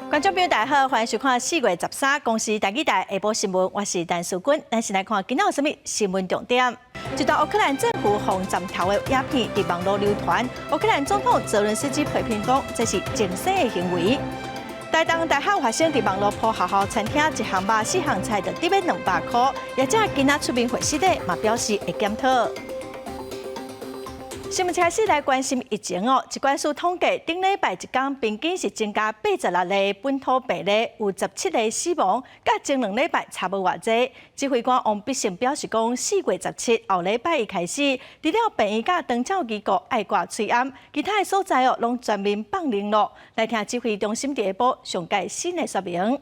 觀眾朋友大家好，歡迎收看4月13公視台語台下晡新聞，我是陳淑君。咱先來看今仔有啥物新聞重點。一段烏克蘭政府予人斬頭的影片佇網路流傳，烏克蘭總統澤倫斯基批評講，這是情聖的行為。台東大學學生佇網路 po 學校餐廳一項肉四項菜就得欲200箍，業者今仔出面回釋的嘛表示會檢討。新聞開始來關心疫情哦，疾管署統計，頂禮拜一工平均是增加86例本土病例，有17個死亡，佮前兩禮拜差無偌濟。指揮官王必勝表示講，4月17後禮拜一開始，除了病院佮長照機構愛掛喙罨，其他的所在哦攏全面放靈咯。來聽指揮中心佇下晡上蓋新的說明。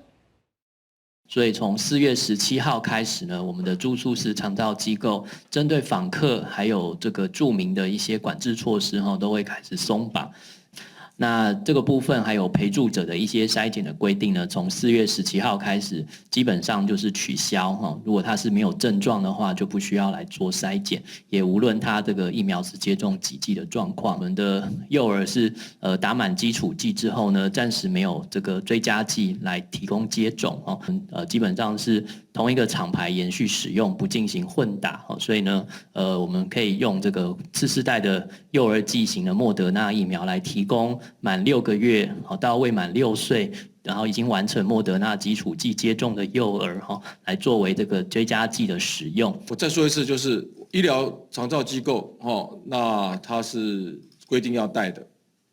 所以從4月17號開始呢，我們的住宿式長照機構針對訪客還有這個住民的一些管制措施，哈，都會開始鬆綁。那這個部分還有陪住者的一些篩檢的規定呢，從4月17號開始，基本上就是取消哈。如果他是沒有症狀的話，就不需要來做篩檢，也無論他這個疫苗是接種幾劑的狀況。我們的幼兒是打滿基礎劑之後呢，暫時沒有這個追加劑來提供接種哦。基本上是同一個廠牌延續使用，不進行混打。所以呢，我們可以用這個次世代的幼兒劑型的莫德納疫苗來提供滿6個月到未滿6歲，然後已經完成莫德納基礎劑接種的幼兒哈，來作為這個追加劑的使用。我再說一次，就是醫療長照機構哦，那它是規定要戴的，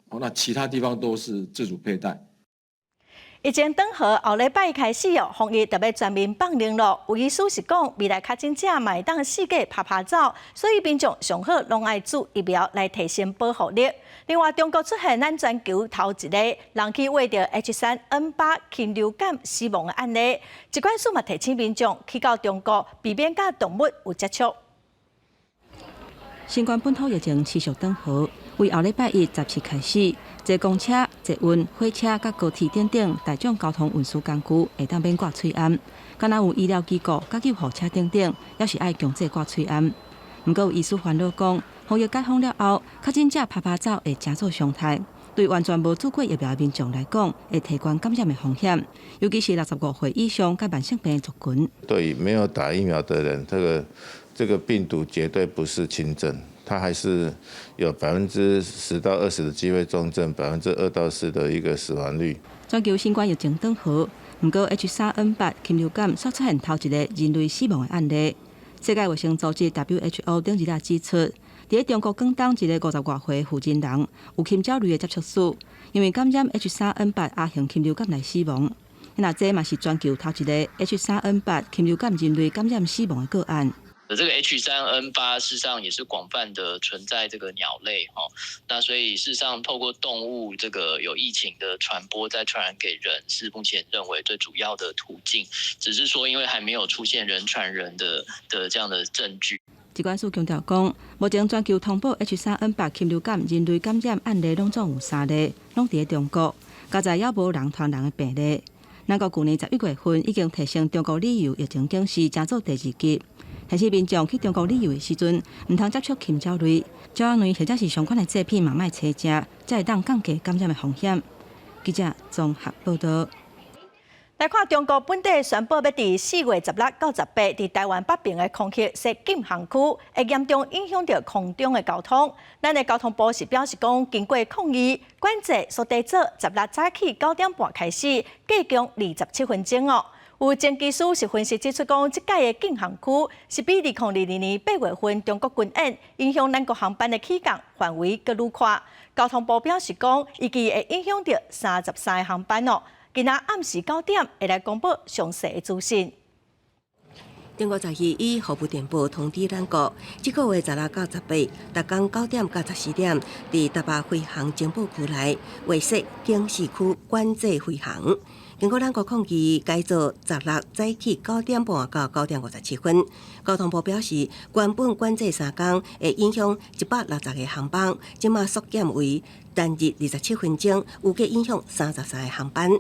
哦，那其他地方都是自主佩戴。疫情轉好，後禮拜開始哦，防疫就欲全面放靈咯。有醫師是講，未來確診者嘛會當四界趴趴走，所以民眾上好攏愛注疫苗來提升保護力。另外，中國出現咱全球頭一個人去穢著 H3N8禽流感死亡的案例，疾管署嘛提醒民眾去到中國，避免佮動物有接觸。新冠本土疫情持續轉好，為後禮拜一17開始，坐公車、捷運、火車佮高鐵等等大眾交通運輸工具會當免掛喙罨，敢若有醫療機構、佮救護車等等，猶是愛強制掛喙罨。毋過有醫師煩惱講，防疫解封了後，確診者趴趴走會成做常態，對完全無注過疫苗的民眾來講，會提懸感染的風險，尤其是65歲以上佮慢性病的族群。對於沒有打疫苗的人，這個病毒絕對不是輕症，它還是有10%到20%的機會重症，2%到4%的一個死亡率。全球新冠疫情轉好，毋過 H3N8禽流感煞出現頭一個人類死亡的案例。世界衛生組織 WHO 頂日仔指出，佇咧中國廣東一個50外歲婦人人有禽鳥類的接觸史，因為感染 H3N8亞型禽流感來死亡。那這嘛是全球頭一個 H3N8禽流感人類感染死亡的個案。這個 H3N8事實上也是廣泛的存在這個鳥類哈，那所以事實上透過動物這個有疫情的傳播再傳染給人，是目前認為最主要的途徑。只是說因為還沒有出現人傳人的這樣的證據。疾管署強調講，目前全球通報 H3N8禽流感人類感染案例攏總有三例，攏佇咧中國，佳哉猶無人傳人的病例。咱國舊年11月份已經提升中國旅遊疫情警示，成做第二級。提示民眾去中國旅遊的時陣，毋通接觸禽鳥類、鳥仔卵或者是相關的製品嘛，莫揣食，才會當降低感染的風險。記者綜合報道。來看中國本地宣布欲佇4月16到18，佇臺灣北邊的空域設禁航區，會嚴重影響著空中的交通。咱的交通部是表示講，經過抗議，管制縮短做16早起9點半開始，計共27分鐘哦。有專機師是分析指出講，這擺的禁航區是比2022年8月份中國軍演影響咱國航班的起降範圍閣愈寬。交通部表示講，預計會影響著33個航班哦。今仔暗時9點會來公布詳細的資訊。中國十二以服務電報通知咱國，這個月16到18，逐工9點到14點，佇台北飛航情報區內劃設警示區管制飛航。經過咱國抗議改做十六早起9點半到9點57分。交通部表示，原本管制3工會影響160個航班，這馬縮減為單日27分鐘，預計影響33個航班。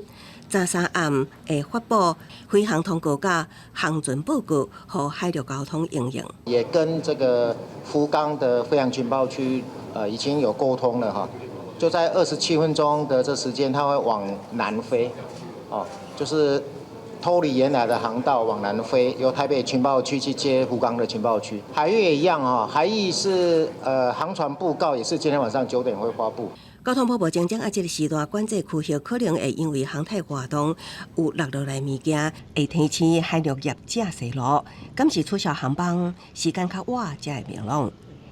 十三暗會發布飛航通告佮航船報告，予海陸交通應用。也跟這個福岡的飛航情報區，已經有溝通了哈。就在27分鐘的這時間，它會往南飛，哦，就是脫離原來的航道往南飛，由台北情報區去接福岡的情報區。海域也一樣啊，海域是航船布告也是今天晚上9點會發布。交通部目前將按這個時段管制區域可能會因為航太活動有落落來物件，會提醒海陸業者駛路，敢是取消航班時間較晚才會明朗。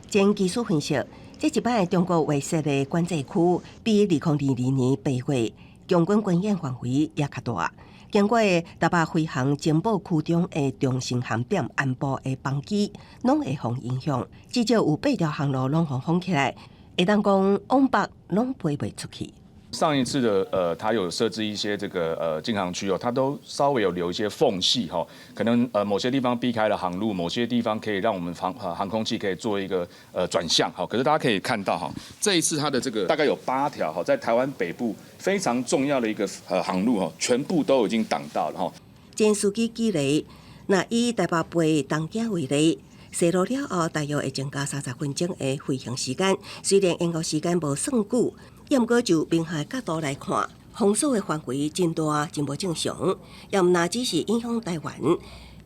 前技術分析，這一擺中國劃設的管制區比2022年8月共軍軍演範圍也較大。經過台北飛航情報區中的中心航點安部的班機，攏會予影響，至少有八條航路攏予封起來，會當講往北攏飛袂出去。上一次的它有設置一些這個禁航區哦，它都稍微有留一些縫隙哈，可能某些地方避開了航路，某些地方可以讓我們航空器可以做一個轉向哈。可是大家可以看到哈，這一次它的這個大概有八條哈，在台灣北部非常重要的一個航路哈，全部都已經擋到了哈。前司機舉例，若以台北飛東京為例，駛路了後，大約會增加30分鐘的飛行時間。雖然延誤時間無算久，毋過就民航角度來看，封鎖的範圍真大，真無正常。也毋但只是影響台灣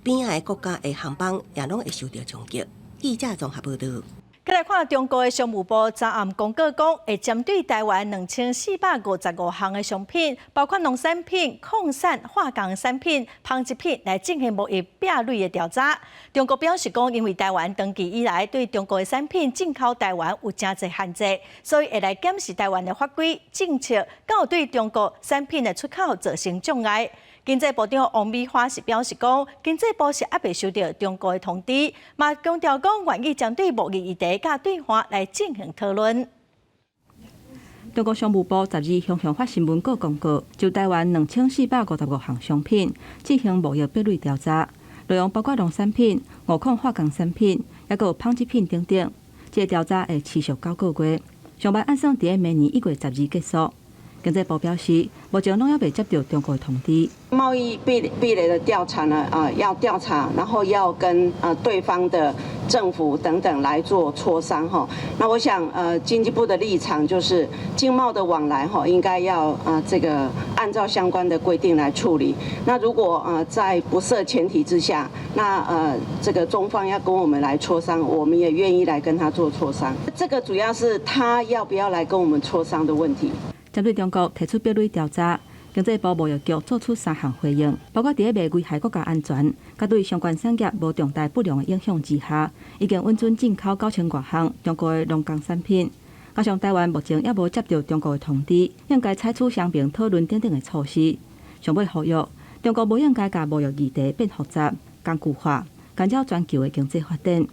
邊仔的國家的航班，也攏會受著衝擊。記者綜合報導。閣來看中國的商務部昨暗公告講，會針對台灣2455項的商品，包括農產品、礦產、化工產品、紡織品來進行貿易壁壘的調查。中國表示講，因為台灣長期以來對中國的產品進口台灣有誠濟限制，所以會來檢視台灣的法規政策，敢有對中國產品的出口造成障礙。經濟部長王美花是表示講，經濟部是猶未收到中國的通知，嘛強調講願意針對貿易議題佮對岸來進行討論。中國商務部12向向發新聞稿公告，就台灣2455項商品進行貿易壁壘調查，內容包括農產品、五礦化工產品，抑閣有紡織品等等。這個調查會持續9個月，上慢按算佇明年1月12結束。經濟部表示，目前攏猶未接著中國的通知。貿易壁壘的調查呢？啊，要調查，然後要跟對方的政府等等來做磋商哈。那我想，經濟部的立場就是經貿的往來哈，應該要啊這個按照相關的規定來處理。那如果在不設前提之下，那這個中方要跟我們來磋商，我們也願意來跟他做磋商。這個主要是他要不要來跟我們磋商的問題。針對中國提出壁壘調查，經濟部貿易局做出三項回應，包括佇咧袂危害國家安全，佮對相關產業無重大不良的影響之下，已經允准進口9000外項中國的農工產品。加上台灣目前猶無接著中國的通知，應該採取雙邊討論等等的措施。上尾呼籲，中國無應該共貿易議題變複雜、工具化，干擾全球的經濟發展。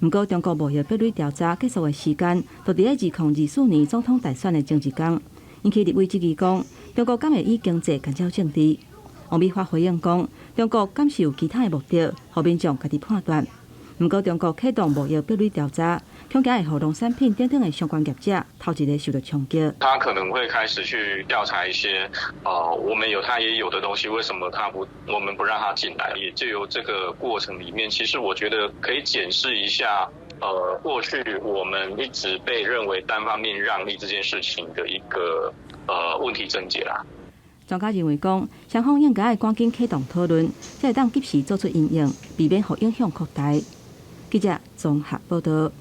毋過，中國貿易壁壘調查結束的時間，就佇咧2024年總統大選的前一工。引起立委質疑講，中國敢會以經濟干擾政治？王美花回應講，中國敢是有其他的目的，予民眾家己判斷。毋過，中國啟動貿易壁壘調查，恐驚會予農產品等等的相關業者頭一个受著衝擊。他可能會開始去調查一些，我們有他也有的東西，為什麼他不，我們不讓他進來？也就由這個過程裡面，其實我覺得可以檢視一下，過去我們一直被認為單方面讓利這件事情的一個問題症結啦。專家認為講，雙方應該愛趕緊啟動討論，才會當及時做出因應，避免予影響擴大。記者綜合報道。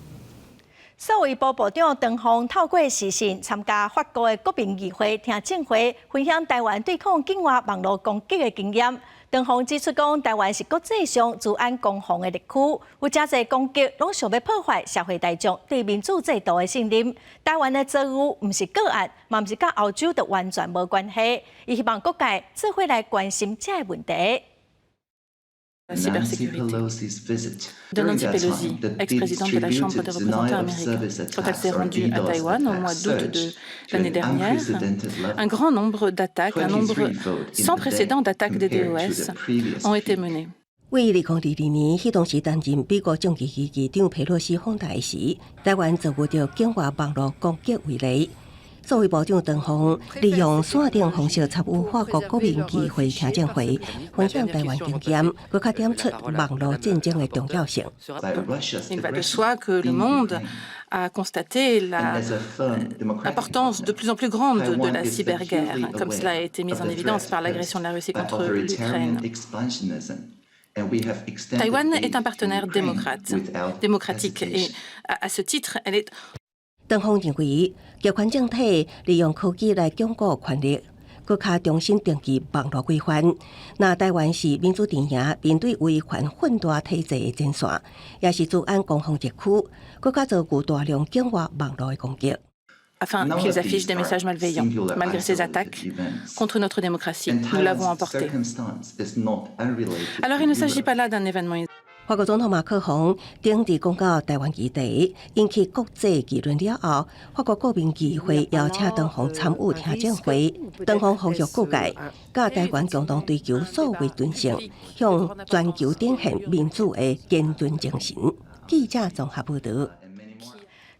數位部部長唐鳳透過視訊參加法國的國民議會聽證會，分享台灣對抗境外網路攻擊的經驗。唐鳳指出講，台灣是國際上資安攻防的綠區，有誠濟攻擊攏想欲破壞社會大眾對民主制度的信任。台灣的遭遇毋是個案，嘛毋是佮歐洲的完全無關係。伊希望各界做伙來關心這个問題。 Nancy Pelosi's visit. De Nancy Pelosi, ex-présidente de la Chambre des représentants américaine. Quand elle s'est rendue à Taïwan au mois d'août de l'année dernière, un grand nombre d'attaques, un nombre sans précédent d'attaques des DOS ont été menées. 佇2022年，彼當時擔任美國眾議院議長佩洛西訪台時，台灣遭遇著境外網路攻擊為例。數位部長唐鳳利用線頂方式參與法國國民議會聽證會，分享台灣經驗，閣較點出網路戰爭的重要性。 Il va de soi que le monde A constaté l'importance de plus en plus grande de la cyberguerre, comme cela a été mis en évidence par l'agression de la Russie contre l'Ukraine. Taïwan est un partenaire démocratique et à ce titre, elle est 唐鳳認為，極權政體利用科技來鞏固權力，閣較重新定義網路規範。若台灣是民主陣營面對威權混亂體制的前線，也是治安攻防熱區，閣較遭遇大量境外網路的攻擊。 Afin qu'ils affichent des messages malveillants. Malgré ces attaques contre notre démocratie, nous l'avons emporté. Alors il ne s'agit pas là d'un événement. 法國總統馬克宏頂日講到台灣議題，引起國際議論了後，法國國民議會邀請唐鳳參與聽證會。唐鳳呼籲各界，佮台灣共同追求數位轉型，向全球展現民主的堅韌精神。記者綜合報導。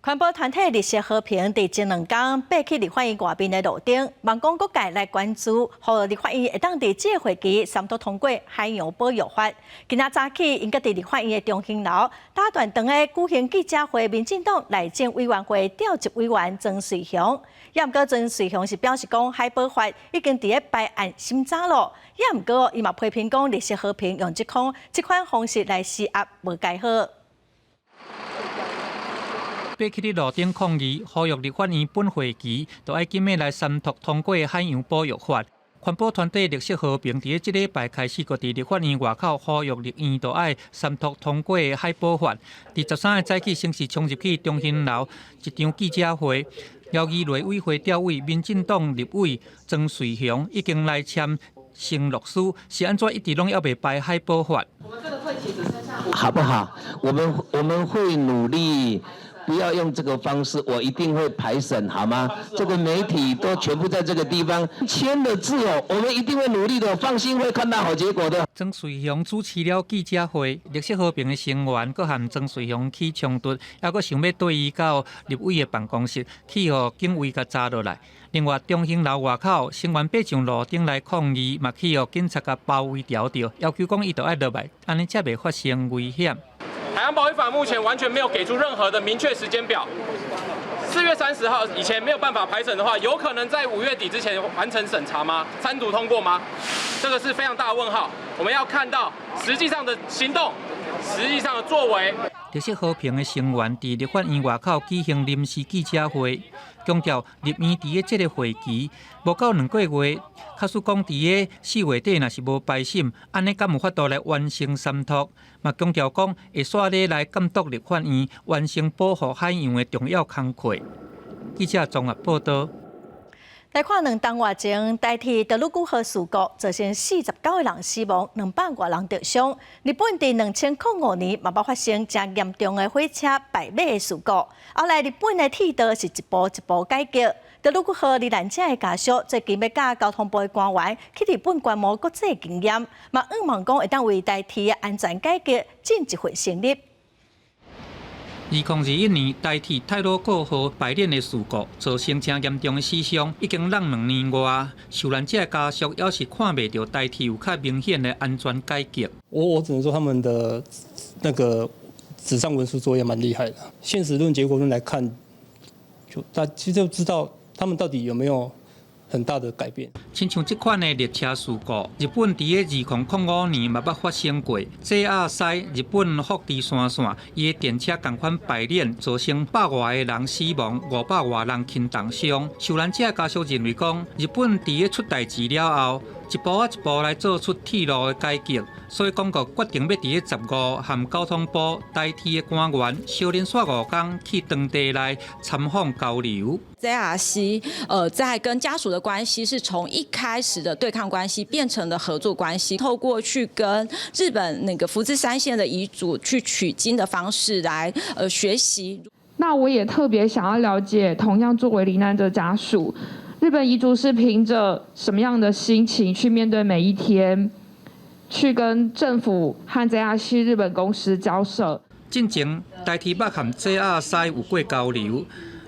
環保團體綠色和平佇前兩工爬去立法院外面的路頂，望講各界來關注，予立法院會當佇這個會期三讀通過海洋保育法。今仔早起，𪜶閣佇立法院的中興樓打斷當下舉行記者會，民進黨內政委員會召集委員曾瑞雄，也毋過曾瑞雄是表示講海保法已經佇咧排案審查咯，也毋過伊嘛批評講綠色和平用這款方式來施壓無蓋好。爬去佇路頂抗議，呼籲立法院本會期都愛緊欲來三讀通過海洋保育法。環保團體綠色和平佇咧這禮拜開始，閣佇立法院外口呼籲立院都愛三讀通過海保法。佇13日早起，先是衝入去中興樓一場記者會，邀議內委會召委民進黨立委曾瑞雄已經來簽承諾書，是按怎一直攏猶未排海保法？好不好？我們會努力。不要用這個方式，我一定會排審，好嗎？這個媒體都全部在這個地方簽了字哦，我們一定會努力的，放心會看到好結果的。曾瑞雄主持了記者會，綠色和平的成員閣和曾瑞雄起衝突，猶閣想欲綴伊到立委的辦公室，去予警衛共查落來。另外，中興樓外口成員爬上路頂來抗議，嘛去予警察共包圍牢著，要求講伊著愛落來，按呢才袂發生危險。海洋保育法目前完全沒有給出任何的明確時間表。4月30號以前沒有辦法排審的話，有可能在5月底之前完成審查嗎？三讀通過嗎？這個是非常大的問號。我們要看到實際上的行動，實際上的作為。綠色和平的成員佇立法院外口舉行臨時記者會，強調立院佇咧這個會期無夠2個月，假使講佇咧4月底若是無排審，按呢敢有法度來完成三讀？嘛強調講會煞咧來監督立法院完成保護海洋的重要工課。記者綜合報導。來看2冬外前，台鐵太魯閣號事故造成49個人死亡，200外人著傷。日本佇2005年嘛捌發生誠嚴重的火車敗馬的事故。後來日本的鐵道是一步一步改革。太魯閣號罹難者的家屬最近欲佮交通部的官員去日本觀摩國際經驗，嘛向望講會當為台鐵的安全改革盡一份心力。2021年台鐵太魯閣號敗鏈的事故，造成誠嚴重的死傷，已經挵2年外，受難者的家屬猶是看袂著台鐵有較明顯的安全改革。我只能說他們的那個紙上文書作業蠻厲害的，現實論結果論來看，就大其實就知道他們到底有沒有很大的改變。親像這款的列車事故，日本佇咧2005年嘛捌發生過。JR 西日本福知山線，伊的電車仝款敗鏈，造成百外个人死亡，500外人輕重傷。受難者家屬認為講，日本佇咧出代誌了後，一步仔一步來做出鐵路的改革，所以講閣決定欲佇咧15和交通部台鐵的官員，相連紲5工去當地來參訪交流。 JRC 在跟家屬的關係是從一開始的對抗關係變成了合作關係，透過去跟日本那個福知山線的遺族去取經的方式來學習。那我也特別想要了解，同樣作為罹難者家屬，日本遺族是憑着什麼樣的心情去面對每一天，去跟政府和 JRC 日本公司交涉？進前台鐵捌和 JR 西有過交流。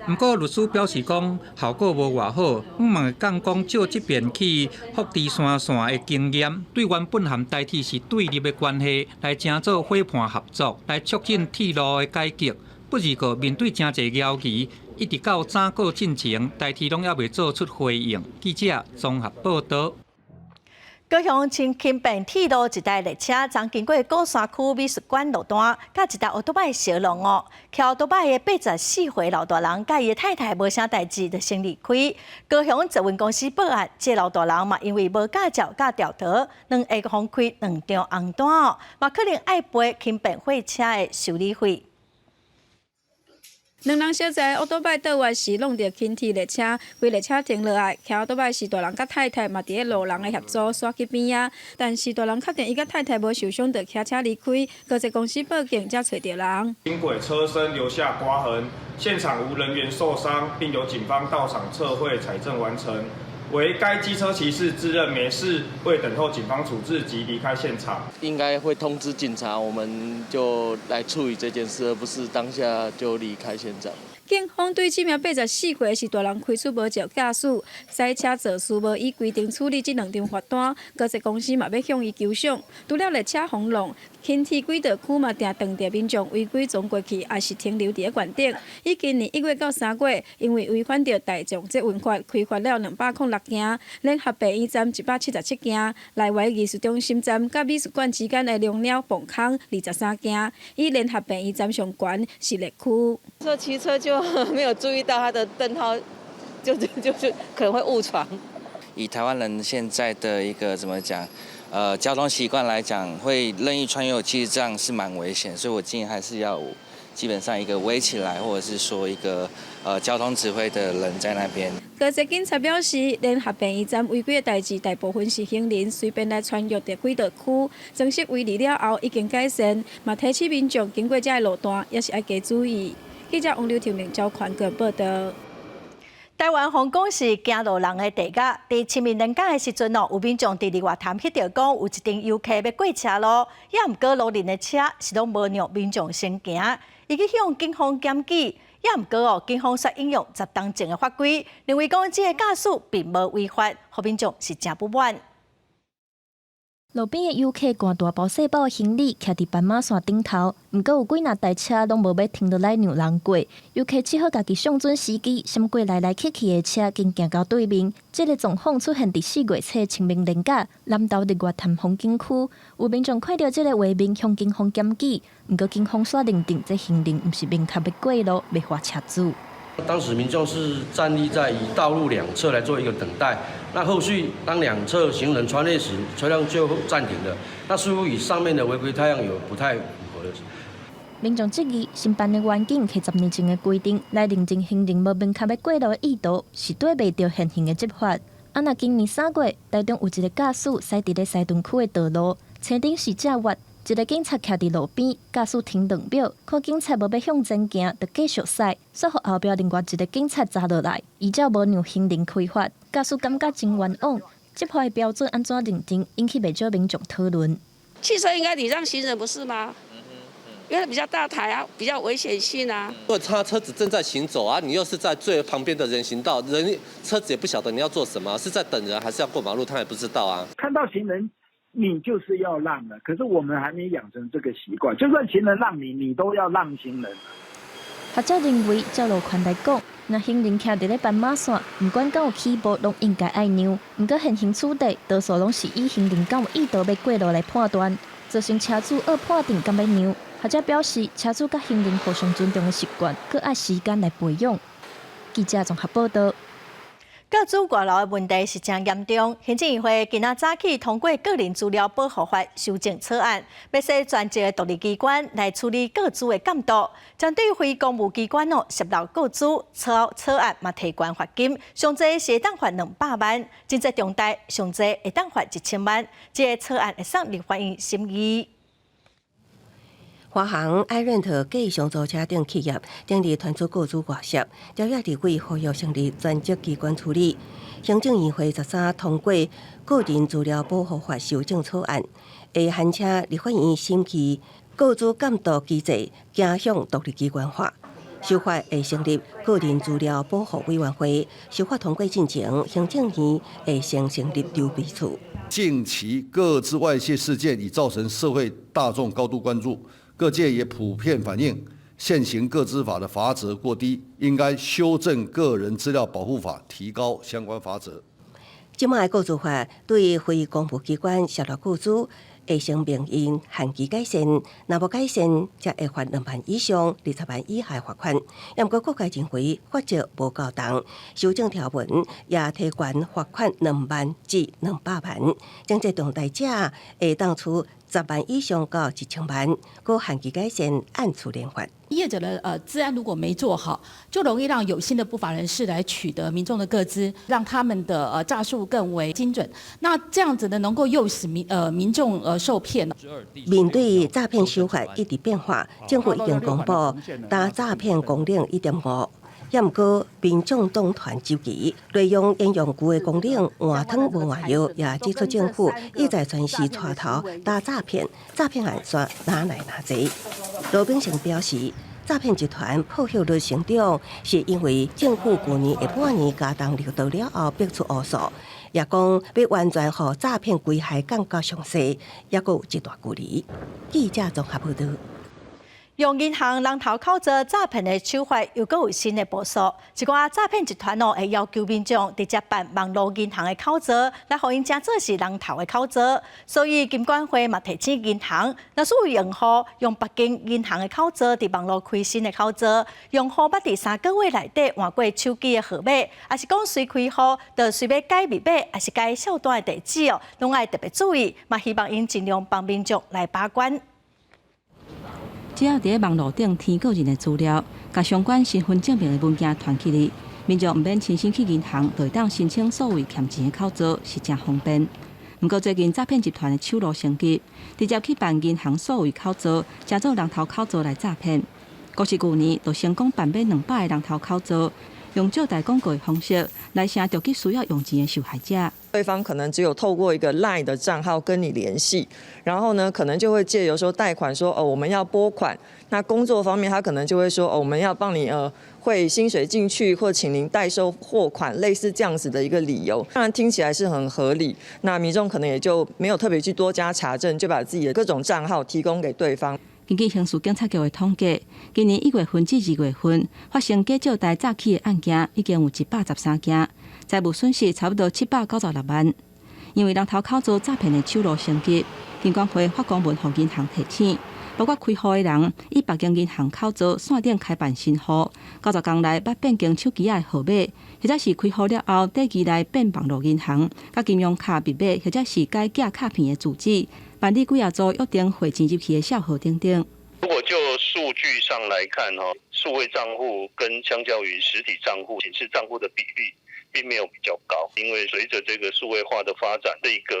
毋過律師表示講效果無偌好，向望會當講借這遍去福知山線的經驗，對原本和台鐵是對立的關係，來成做伙伴合作，來促進鐵路的改革。不過面對誠濟猶疑，一直到早過進前，台鐵攏猶未做出回應。記者綜合報導。高雄輕輕便鐵路一台列車，昨經過鼓山區美術館路段，佮一台歐多擺相挵哦。騎歐多擺的84歲老大人，佮伊的太太無啥代誌，就先離開。高雄捷運公司報案，這老大人嘛因為無駕照佮肇逃，兩會予開兩張紅單哦，嘛可能愛賠輕便貨車的修理費。兩人小在歐多擺倒彎時，挵著輕鐵列車，規列車停落來，騎歐多擺是大人佮太太嘛佇咧路人的協助，煞去邊仔。但是大人確定伊佮太太無受傷，就騎車離開。高捷公司報警，才揣著人。輕軌車身留下刮痕，現場無人員受傷，並由警方到場測繪採證完成。惟該機車騎士自認沒事，未等候警方處置即離開現場。應該會通知警察，我們就來處理這件事，而不是當下就離開現場。警方對這名84歲是大人開出無照駕駛、賽車肇事無依規定處理這兩張罰單，高捷公司嘛欲向伊求償。除了列車予挵，輕鐵軌道區嘛定撞著民眾違規鑽過去，抑是停留佇咧懸頂。以今年1月到3月，因為違反著大眾捷運法，開罰了206件，聯合病院站177件，內圍藝術中心站佮美術館之間的龍鳥磅空23件，以聯合病院站上懸是綠區。說騎車就沒有注意到它的燈號，就可能會誤闖。以台灣人現在的一個怎麼講，交通習慣來講，會任意穿越，其實這樣是蠻危險，所以我建議還是要基本上一個圍起來，或者是說一個交通指揮的人在那邊。高捷警察表示，聯合便衣站違規的代誌，大部分是行人隨便來穿越著軌道區，裝設圍籬了後已經改善，嘛提醒民眾經過這个路段也是愛加注意。記者王劉庭明、趙寬個報道。台灣皇宮是驚路人的地獄。佇清明連假的時陣哦，有民眾佇日月潭翕著講，有一陣遊客欲過車路，也毋過路人的車是攏無讓民眾先行，伊去向警方檢舉，也毋過哦，警方煞引用10冬前的法規，認為講這个駕駛並無違法，予民眾是誠不滿。路邊的遊客攜大包細包的行李，徛佇斑馬線頂頭，毋過有幾若台車攏無欲停落來讓人過。遊客只好家己相準時機，閃過來來去去的車，緊行到對面。這个狀況出現佇4月初清明連假，南投日月潭風景區，有民眾看著這个畫面向警方檢舉，毋過警方煞認定這行人毋是明確欲過路，欲罰車主。當時民眾是站立在以道路兩側來做一個等待，那後續當兩側行人穿越時，車輛就暫停了。那似乎與上面的違規態樣有不太符合的。民眾質疑新辦的員警摕10年前的規定來認證行人無明確欲過路的意圖，是對袂著現行的執法。啊，若今年3月，台中有一个駕駛駛佇咧西屯區的道路，車頂是正月。一个警察徛佇路邊，駕駛停2秒，看警察無欲向前行，就繼續駛，煞予後壁另外一个警察閘落來，依照無讓行人開罰，駕駛感覺真冤枉。執法的標準按怎認定，引起袂少民眾討論。汽車應該禮讓行人，不是嗎？因為比較大台啊，比較危險性啊。因為他車子正在行走啊，你又是在最旁邊的人行道，人車子也不曉得你要做什麼，是在等人還是要過馬路，他也不知道啊。看到行人，你就是要讓的，可是我們還沒養成這個習慣。就算行人讓你，你都要讓行人。學者認為，照路權來講，若行人徛佇咧斑馬線，毋管敢有起步，攏應該愛讓。毋過現行處理，多數攏是以行人敢有意圖欲過路來判斷，造成車主愛判定敢欲讓。學者表示，車主佮行人互相尊重的習慣，閣愛時間來培養。記者綜合報導。個資外流的問題是誠嚴重，行政院會今仔早起通過個人資料保護法修正草案，欲設專職的獨立機關來處理個資的監督，針對非公務機關哦洩露個資，草案嘛提懸罰金，上濟是會當罰200萬，情節重大上濟會當罰1000萬。這个草案會送立法院審議。華航 iRent 計上租車等企業頂日傳出個資外洩，朝野立委呼籲成立專職機關處理。行政院會13通過個人資料保護法修正草案，會函請立法院審議個資監督機制，走向獨立機關化。修法會成立個人資料保護委員會，修法通過進前，行政院會先成立籌備處。近期個資外洩事件已造成社會大眾高度關注。各界也普遍反映，現行個資法的罰則過低，應該修正個人資料保護法，提高相關罰則。這擺的個資法對非公務機關洩露個資，會先面臨限期改善，若無改善，則會罰2萬以上20萬以下罰款。毋過各界認為罰則無夠重，修正條文也提懸罰款2萬至200萬，情節重大者會當處10萬以上到1000萬，閣限期改善，按處連罰。業者的資安如果沒做好，就容易讓有心的不法人士來取得民眾的個資，讓他們的詐術更為精準。那這樣子呢，能夠誘使民眾受騙。面對詐騙手法一直變化，政府已經公布打詐騙綱領1.5。也毋過民眾黨團周期利用沿用舊的綱領換湯無換藥，也指出政府一再全是帶頭打詐騙，詐騙案煞愈來愈濟。羅秉成表示，詐騙集團破獲率成長，是因為政府舊年下半年加重力度了後，逼出烏數，也講欲完全予詐騙危害降到上細，猶閣有一大距離。記者綜合報導。用銀行人頭口座詐騙的手法又閣有新的部署，一寡詐騙集團哦會要求民眾直接辦網路銀行的口座，來予𪜶成做是人頭的口座。所以金管會嘛提醒銀行，若是有用戶用別間銀行的口座佇網路開新的口座，用戶捌佇3個月內底換過手機的號碼，抑是講隨開戶就隨欲改密碼，抑是改數單的地址哦，攏愛特別注意，嘛希望𪜶盡量幫民眾來把關。只要佇咧網路頂填個人的資料，共相關身份證明的文件傳起來，民眾毋免親身去銀行，就會當申請所謂欠錢的口座，是誠方便。毋過最近詐騙集團的手路升級，直接去辦銀行所謂口座，成做人頭口座來詐騙。閣是舊年就成功辦買200個人頭口座，用借貸廣告的方式來成著去需要用錢的受害者。對方可能只有透過一個 LINE 的賬號跟你聯繫，然後呢，可能就會借由說貸款，說哦我們要撥款。那工作方面，他可能就會說哦我們要幫你匯薪水進去，或請您代收貨款，類似這樣子的一個理由。當然聽起來是很合理，那民眾可能也就沒有特別去多加查證，就把自己的各種賬號提供給對方。根據刑事警察局的統計，今年1月份至2月份發生假借貸詐欺的案件已經有113件，財務損失差不多796萬。因為人頭口座詐騙的手路升級，金管會發公文予銀行提醒，包括開戶的人以別間銀行口座線頂開辦新戶，90工內捌變更手機仔的號碼，或者是開戶了後短期內變網路銀行、佮金融卡密碼，或者是改寄卡片的住址。辦理幾仔組約定匯錢入去的帳號等等。如果就數據上來看，哈，數位帳戶跟相較於實體帳戶、顯示帳戶的比例，並沒有比較高，因為隨着這個數位化的發展，這一個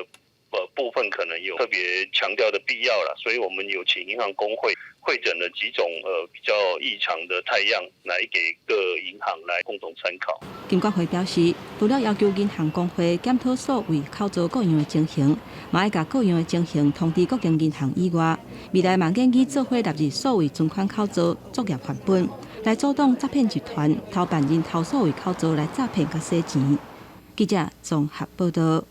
部分可能有特別強調的必要了，所以我們有請銀行公會彙整了幾種比較異常的態樣，來給各銀行來共同參考。金管會表示，除了要求銀行公會檢討數位口座各樣的情形，嘛愛共各樣的情形通知各間銀行以外，未來嘛建議做伙納入數位存款口座作業範本，來阻擋詐騙集團偷辦人頭數位口座來詐騙佮洗錢。記者綜合報導。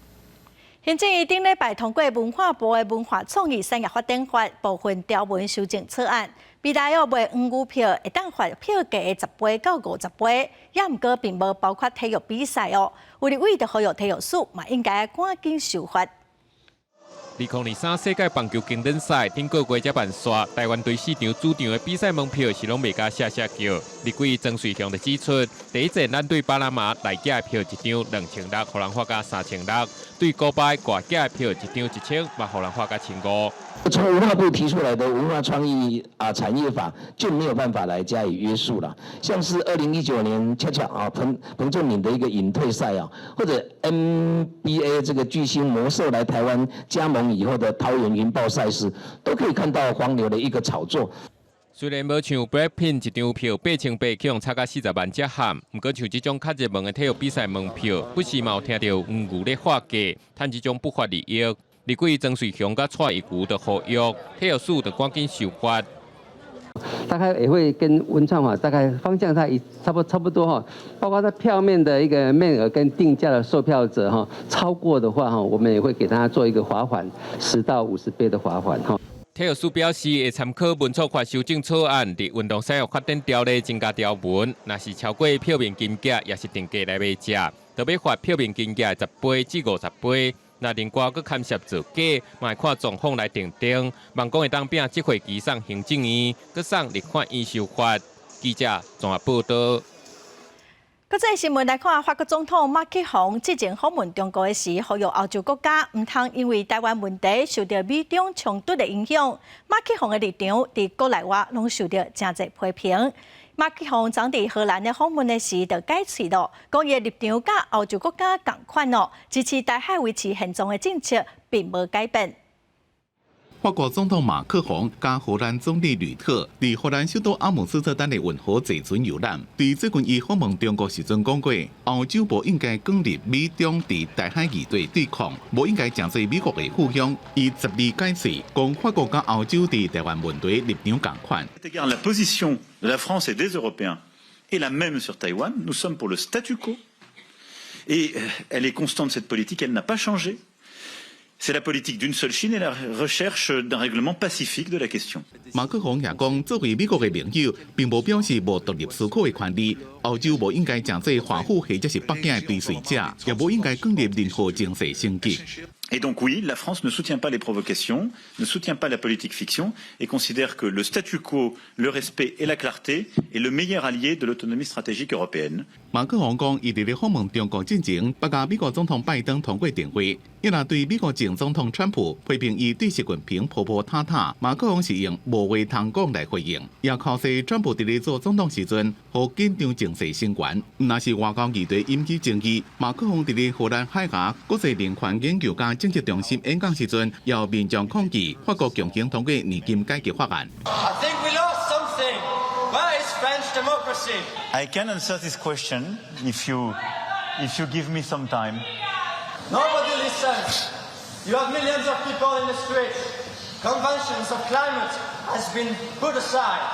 行政院頂禮拜通過文化部的文化創意產業發展法部分條文修正草案，未來哦賣黃牛票會當罰票價10倍到50倍，也毋過並無包括體育比賽哦。有立委就呼籲體育署嘛應該趕緊修法。2023世界棒球經典賽頂個月才辦煞，台灣隊四場主場的比賽門票是攏賣甲謝謝叫。立委曾瑞雄就指出，第一戰咱對巴拿馬內價的票一張2600，予人罰甲3600；對古巴外價的票一張1000，嘛予人罰甲1500。從文化部提出來的文化創意啊產業法就沒有辦法來加以約束了。像是2019年恰恰啊彭彭政閔的一個引退賽啊，或者 NBA 這個巨星魔獸來台灣加盟以後的桃園雲豹賽事，都可以看到黃牛的一個炒作。雖然無像 Blackpink 一張票8800去予炒甲40萬遮譀，毋過像這種較熱門的體育比賽門票，不時嘛有聽著黃牛咧喊價，趁這種不法利益。立委曾瑞雄佮蔡逸瑜就呼籲體育署著趕緊修法。大概也會跟文創法大概方向它差不多哈，包括在票面的一個面額跟定價的售票者哈，超過的話哈，我們也會給他做一個罰款，10到50倍的罰款哈。體育署表示，會參考文創法修正草案，佇運動產業發展條例增加條文，若是超過票面金額，抑是定價來賣食，著欲罰票面金額10倍至50倍。若另外閣牽涉造假，嘛會看狀況來訂定。望講會當摒這回移送行政院，閣送立法院修法。記者綜合報道。國際新聞來看，法國總統馬克宏之前訪問中國的時，呼籲歐洲國家毋通因為台灣問題受著美中衝突的影響。馬克宏的立場佇國內外攏受著誠濟批評。馬克宏昨佇荷蘭的訪問的時，就改喙囉，講伊的立場佮歐洲國家仝款哦，支持台海維持現狀的政策並無改變。法國總統馬克宏佮荷蘭總理呂特佇荷蘭首都阿姆斯特丹的運河坐船遊覽。佇最近伊訪問中國時陣講過，歐洲無應該捲入美中佇台海議題對抗，無應該成做美國的附庸。伊12改喙，講法國佮歐洲佇台灣問題立場仝款。 La position de la France et des Européens est la même sur Taïwan. Nous sommes pour le statu quo. Et elle est constante, cette politique, elle n'a pas changé. C'est la politique d'une seule Chine et la recherche d'un règlement pacifique de la question. 馬克宏也講，作為美國的盟友，並無表示無獨立思考的權利。歐洲無應該成做華府或者是北京的追隨者，也無應該捲入任何情勢升級。 Et donc oui, la France ne soutient pas les provocations, ne soutient pas la politique fiction et considère que le statu quo, le respect et la clarté est le meilleur allié de l'autonomie stratégique européenne. 馬克宏講，伊佇咧訪問中國進前，捌佮美國總統拜登通過電話，伊若對美國前總統川普批評伊對習近平婆婆塔塔，馬克宏是用無話通講來回應，也考說川普佇咧做總統時陣，予緊張情勢升懸，若是外交議題引起爭議，馬克宏佇咧荷蘭海牙國際人權研究佮政策中心演講時陣，予民眾抗議法國強行通過年金改革法案。 I think we lost something. Where is French democracy? I can answer this question if you give me some time. Nobody listens. You have millions of people in the streets. Conventions of climate has been put aside.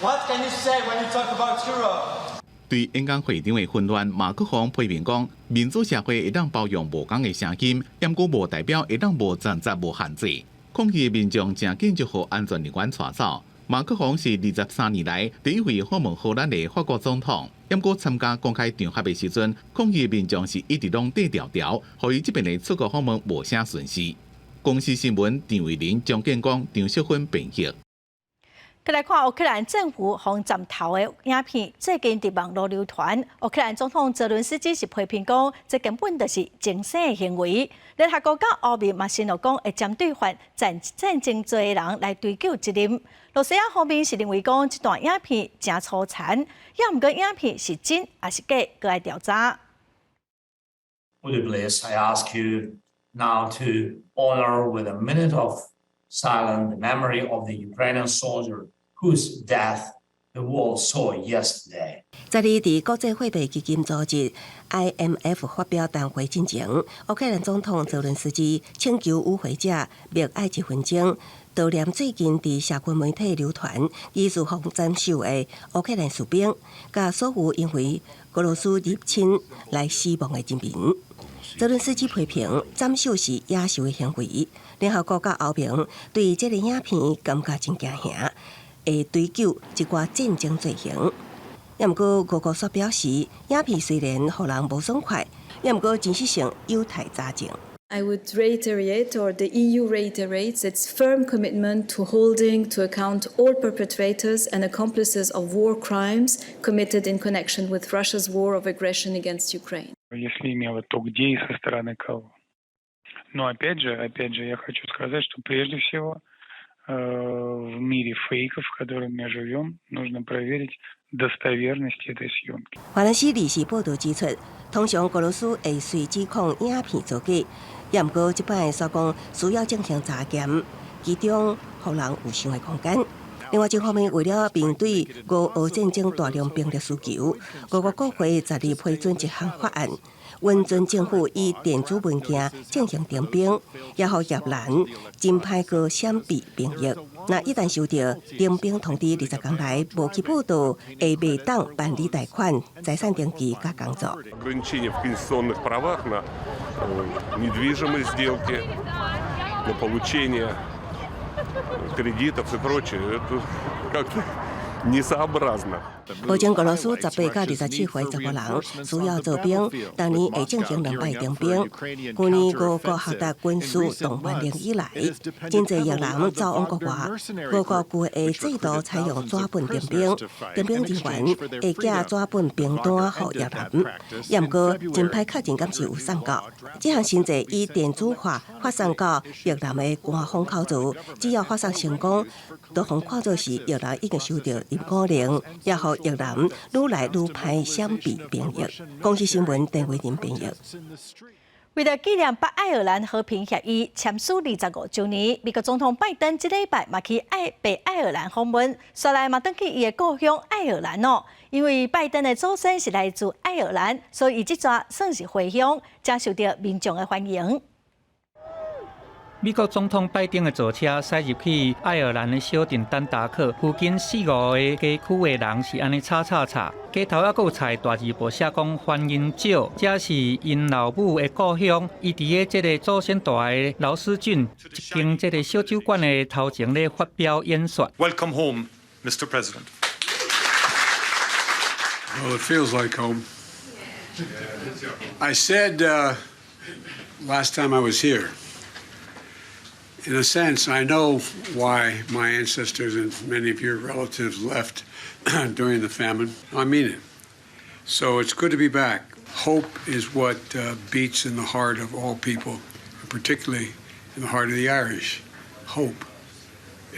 What can you say when you talk about Europe? 對演講會場的混亂，馬克宏批評講，民主社會會當包容無仝的聲音，毋過無代表會當無選擇、無限制。抗議民眾誠緊就予安全人員帶走。馬克宏是23年來第一位訪問荷蘭的法國總統，毋過參加公開場合的時陣，抗議民眾是一直攏綴牢牢，予伊這遍的出國訪問無啥損失。公視新聞張偉林、張建光、張淑芬編譯。閣來看烏克蘭政府予斬頭的影片，最近佇網路流傳。烏克蘭總統澤倫斯基是批評講，這根本就是情聖的行為。聯合國佮歐盟嘛承諾講，會針對犯戰爭罪的人來追究責任。露西亞方面是認為講，這段影片誠粗殘，也毋過影片是真抑是假，閣愛調查。 Would you please, I ask you now to honor with a minute of silence the memory of the Ukrainian soldier whose death the world saw yesterday. 12佇國際貨幣基金組織 IMF 發表談話進前，烏克蘭總統澤倫斯基請求與會者默哀一分鐘，悼念最近佇社群媒體流傳疑似予斬首的烏克蘭士兵，佮所有因為俄羅斯入侵來死亡的人民。澤倫斯基批評斬首是野獸的行為，聯合國佮歐盟對這个影片感覺真驚嚇，會追究這寡戰爭罪行。也毋過，俄國卻表示，影片雖然予人無爽快，也毋過真實性有待查證。 I would reiterate, or the EU reiterates, its firm commitment to holding to account all perpetrators and accomplices of war crimes committed in connection with Russia's war of aggression against Ukraine. Если имела, то где и со стороны кого? Но опять же, я хочу сказать, что прежде всего в мире фейков, в котором мы живем, нужно проверить достоверность этой съемки. 法蘭西二是報導指出，通常俄羅斯會隨指控影片造假，也毋過這擺煞講需要進行查驗，其中予人有想的空間。另外一方面，為了面對俄烏戰爭大量兵力需求，俄國國會12批准一項法案，允准政府以電子文件進行徵兵，也予葉蘭真歹閣閃避兵役。若一旦收到徵兵通知，20工內無去報到，會袂當辦理貸款、財產登記佮工作。 Ограничения в конституционных правах на недвижимость сделки, на получение кредитов и прочее, это как-то несообразно. 目前俄羅斯18到27歲查某人需要做兵，逐年會進行兩擺徵兵。去年俄國下達軍事動員令以來，真濟越南走往國外。俄國舊的制度採用紙本徵兵，徵兵人員會寄紙本兵單予越南。也毋過真歹確認敢是有送到。這項新制以電子化發送到越南的官方口座，只要發送成功，就予看做是越南已經收到入伍令，也予越南愈來愈歹閃避兵役。公視新聞鄧偉林編譯。為著紀念北愛爾蘭和平協議簽署25週年，美國總統拜登這禮拜嘛去愛北愛爾蘭訪問，紲來嘛轉去伊的故鄉愛爾蘭哦。因為拜登的祖先是來自愛爾蘭，所以伊這逝算是回鄉，誠受著民眾的歡迎。美國總統拜登的座車駛入去愛爾蘭的小鎮丹達克附近四五個街區的人是按呢吵吵吵，街頭猶閣有冊大字報寫講歡迎蔣，這是𪜶老母的故鄉。伊佇咧這个祖先蹛的勞斯郡一間這个小酒館的頭前咧發表演說。 Welcome home, Mr. President. Well, it feels like home. I said last time I was here. In a sense, I know why my ancestors and many of your relatives left during the famine. I mean it. So it's good to be back. Hope is what beats in the heart of all people, and particularly in the heart of the Irish. Hope.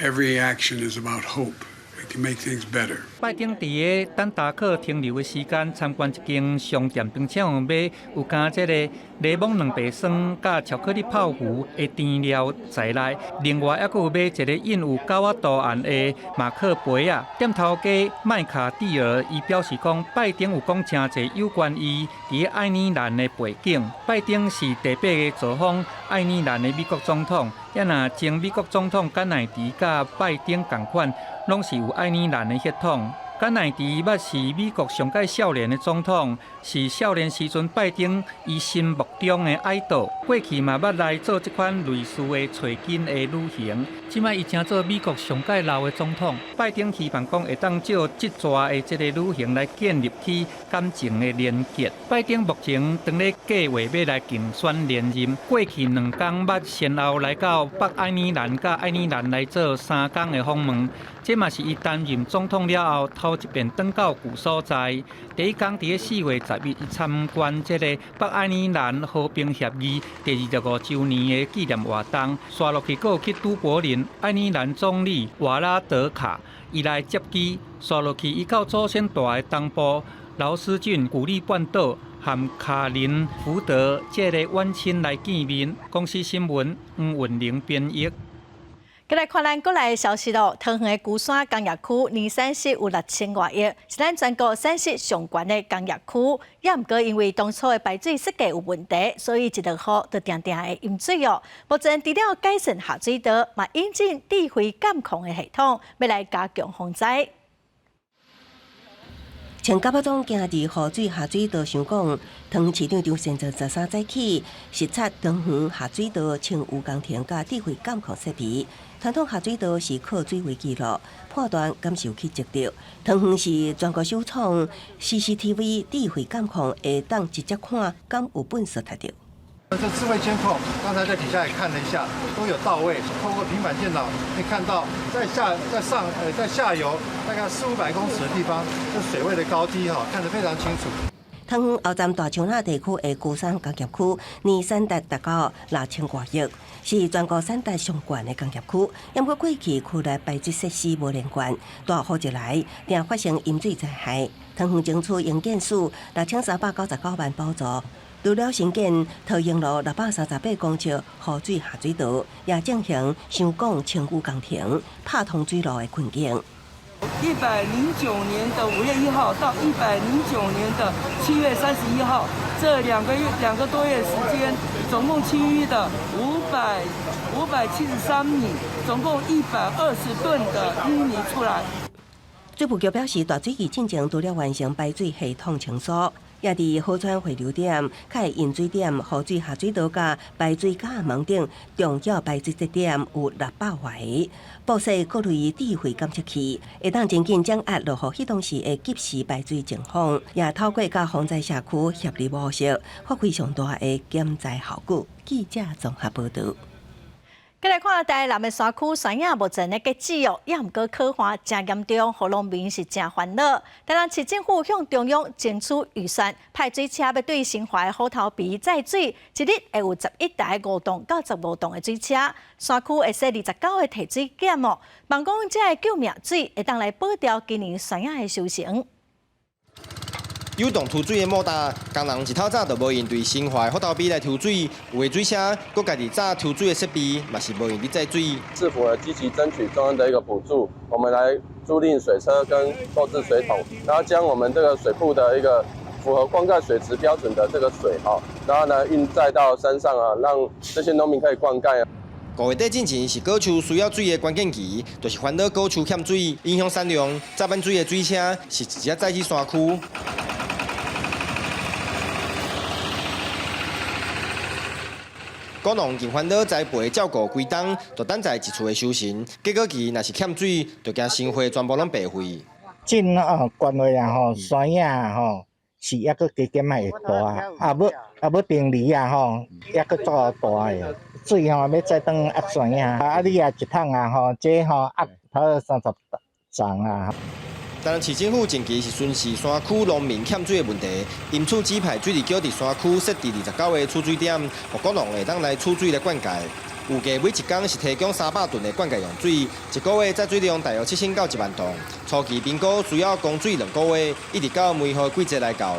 Every action is about hope. We can make things better. 拜登佇个丹達克停留的時間，參觀一間商店，並且有買有加這个檸檬卵白霜佮巧克力泡芙的甜料在內。另外，猶閣有買一个印有狗仔圖案的馬克杯仔。店頭家麥卡蒂爾伊表示講，拜登有講誠濟有關伊佇愛爾蘭的背景。拜登是第八个造訪愛爾蘭的美國總統，也若前美國總統甘乃迪佮拜登仝款，攏是有愛爾蘭的血統。甘乃迪捌是美國上蓋少年的總統，是少年時陣拜登伊心目中的 idol。過去嘛捌來做這款類似的揣囡的旅行。這擺伊成做美國上蓋老的總統，拜登希望講會當藉這逝的這个旅行來建立起感情的連結。拜登目前當咧計劃欲來競選連任，過去兩工捌先後來到北愛爾蘭佮愛爾蘭來做三工的訪問，這嘛是伊擔任總統了後頭一遍轉到舊所在。第一工佇咧4月10日，伊參觀這个北愛爾蘭和平協議第25週年的紀念活動，紲落去閣有去都柏林，愛爾蘭總理瓦拉德卡伊來接機，紲落去伊到祖先蹛的東部勞斯郡古利半島和卡林福德這个遠親來見面。公視新聞黃雲玲編譯。閣來看咱國內的消息咯，桃園的龜山工業區年產值有6000外億，是咱全國產值上懸的工業區。也毋過因為當初的排水設計有問題，所以一落雨就定定會淹水哦。目前除了改善下水道，嘛引進智慧監控的系統，欲來加強防災。穿甲總今日雨水下水道想講，桃園市長張善政13早起視察桃園下水道清淤工程佮智慧監控設備。傳統下水道是靠水位記錄，判斷敢是有去積著。桃園是全國首創 CCTV 智慧監控，會當直接看敢有糞埽踢著。這智慧監控，剛才在底下也看了一下，都有到位。透過平板電腦可以看到，在下、在上、在下游大概四五百公尺的地方，這水位的高低哈，看得非常清楚。桃園後站大樹仔地區的龜山工業區，年產值達到6000外億，是全國產值上懸的工業區。毋過過去區內排水設施無連貫，大雨一來，定發生淹水災害。桃園爭取營建署6399萬補助。除了興建桃榮路638公尺雨水下水道，也進行雙港清淤工程，拍通水路的困境。109年的5月1號到109年的7月31號，這2個月2個多月時間，總共清淤的573米，總共120噸的淤泥出來。水務局表示，大水期進前除了完成排水系統清掃，也佇河川匯流點、佮引水點、雨水下水道佮排水閘門等重要排水節點有600外個，佈設各類智慧監測器，會當真緊掌握落雨彼當時的即時排水情況，也透過佮防災社區協力模式，發揮上大的減災效果。記者綜合報導。過來看台南的山區山野目前咧結籽哦，也毋過洘旱誠嚴重，予農民是誠煩惱。台南市政府向中央爭取預算，派水車欲對新華的虎頭埤載水，一日會有11台5棟到15棟的水車。山區會設29個提水點哦，望講這个救命水會當來保牢今年山野的收成。有動抽水的莫達，工人一透早就無閒對新華的虎頭埤來抽水，有的水車閣家己早抽水的設備，嘛是無閒佇載水。市府呢積極爭取中央的一個補助，我們來租賃水車跟購置水桶，然後將我們這個水庫的一個符合灌溉水質標準的這個水哈，然後呢運載到山上啊，讓這些農民可以灌溉。五月底進前是果樹需要水的關鍵期，就是煩惱果樹欠水，影響產量。載滿水的水車是直接載去山區。果農更煩惱栽培照顧規冬，就等待一厝的收成。結果期若是欠水，就驚心血全部攏白費。種哦，關落啊吼，山野吼是抑閣加減仔會大，啊欲啊欲定理啊吼，抑閣足夠大的水吼，欲載轉壓山野，啊你也一桶啊吼，這吼壓差不多30重啊。台南市政府近期是巡視山區農民欠水的問題，因此指派水利局佇山區設置29個取水點，予果農會當來取水來灌溉。預計每一工是提供300噸的灌溉用水，一個月載水量大約7000到1萬噸。初期評估需要供水2個月，一直到梅雨季節來到。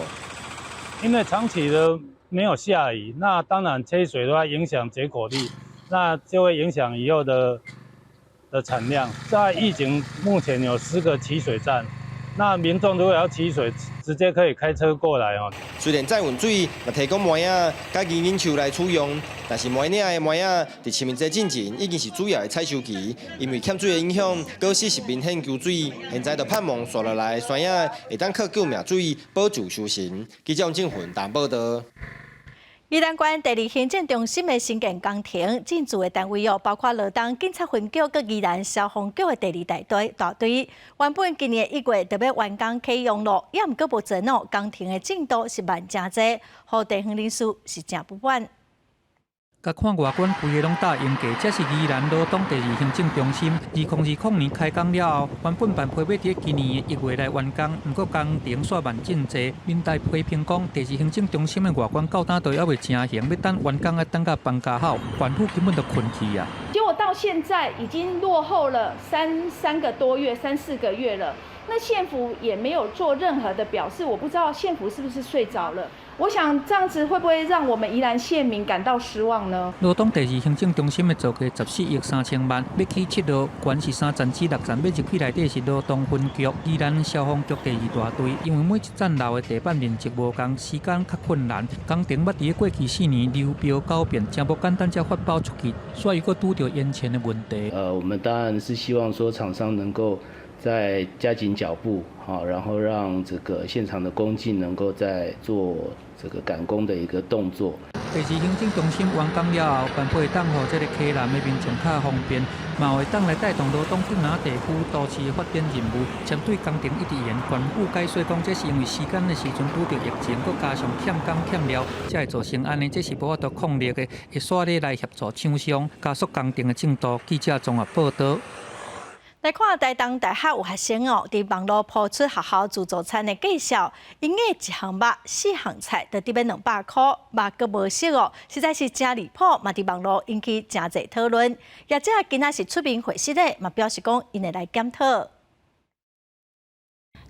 因為長期的沒有下雨，那當然缺水的話影響結果率，那就會影響以後的產量。在疫情目前有10個取水站。那民眾如果要取水，直接可以開車過來哦。雖然載運水，嘛提供麥仔佮銀杏樹來使用，但是麥嶺的麥仔佇清明節進前已經是主要的採收期，因為欠水的影響，果實是明顯缺水。現在就盼望紲落來山野會當靠救命水保住收成。記者王正雲台報導。宜蘭縣第二行政中心的新建工程進駐的單位哦，包括羅東警察分局、佮宜蘭消防局的第二大隊大隊。原本今年1月就欲完工啟用咯，也毋過目前哦，工程的進度是慢誠濟，予地方人士是誠不滿。共看外觀規个攏搭用過，這是宜蘭羅東第二行政中心。2020年開工了後，原本辦批欲佇今年1月來完工，毋過工程煞慢真濟。民代批評講，第二行政中心的外觀到今都猶未成型，欲等完工愛等到放假後，縣府根本就睏去啊。結果到現在已經落後了三個多月、三四個月了。那縣府也沒有做任何的表示，我不知道縣府是不是睡着了。我想這樣子會不會讓我們宜蘭縣民感到失望呢？羅東第二行政中心的造價14億3千萬，欲起7號，懸是3層至6層，欲入去內底是羅東分局、宜蘭消防局第二大隊。因為每一層樓的地板面積無仝，時間較困難。工程捌佇過去4年流標九遍，誠無簡單才發包出去，所以閣拄著延遲的問題。我們當然是希望說廠商能夠再加緊腳步，然後讓這個現場的工進能夠再做這個趕工的一個動作。第二行政中心完工了後，辦會當予這个溪南的民眾較方便，嘛會當來帶動羅東北南地區都市發展任務。針對工程一直延，縣府解說講，這是因為時間的時陣拄著疫情，閣加上欠工欠料，才會造成按呢。這是無法度抗力的，會煞咧來協助廠商加速工程的進度。記者綜合報導。來看台東大學有學生哦，佇網路鋪出學校自助餐的介紹，𪜶的一項肉、四項菜，就得欲200箍，肉閣無熟哦，實在是誠離譜，嘛佇網路引起誠濟討論。業者今仔是出面回釋的，嘛表示講𪜶會來檢討。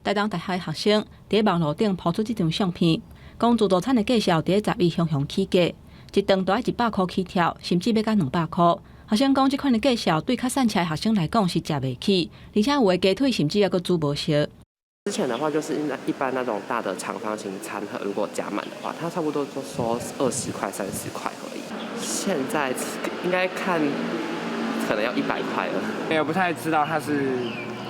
台東大學的學生佇網路頂鋪出這張相片，講自助餐的介紹佇11雄雄起價，一頓都愛100箍起跳，甚至欲到200箍。學生講，這款的介紹對較散赤的學生來講是食袂起，而且有的雞腿甚至猶閣煮無熟。之前的話就是一般那種大的長方形餐盒，如果夾滿的話，它差不多都收20塊、30塊而已。現在應該看可能要100塊了。也不太知道它是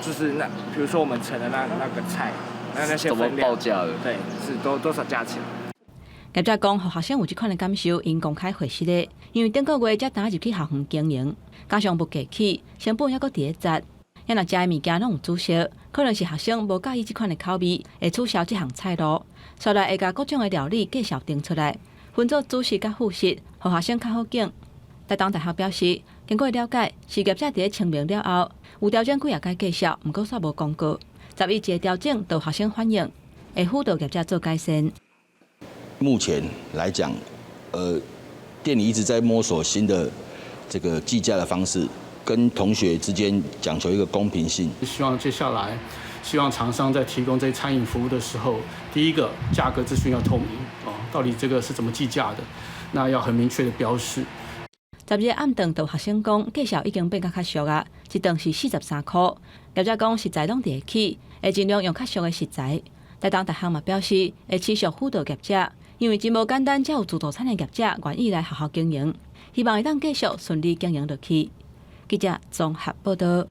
就是那，比如說我們盛的那個菜還有那些怎麼報價的？對，是多少價錢？業者講，予學生有這款的感受，𪜶公開回實的，因為頂個月才剛入去校園經營，加上物價起，成本猶閣佇咧節，也若食的物件攏有註釋，可能是學生無佮意這款的口味，會取消這項菜鱸。煞來會共各種的料理介紹登出來，分做主食佮副食，予學生較好揀。台東大學表示，經過了解，是業者佇咧聲明了後，有調整幾仔个介紹，毋過煞無公告。11一個調整，都學生反映，會輔導業者做改善。目前來講，店裡一直在摸索新的這個計價的方式，跟同學之間講求一個公平性。希望接下來，希望廠商在提供這些餐飲服務的時候，第一個價格資訊要透明哦，到底這個是怎麼計價的，那要很明確的標示。12暗頓，就學生講，價數已經變較較俗啊，一頓是43箍。業者講食材攏佇咧起，會盡量用較俗的食材。台東大學嘛表示，會持續輔導業者，因為真無簡單，才有自助餐的業者願意來學校經營，希望會當繼續順利經營落去。記者綜合報道。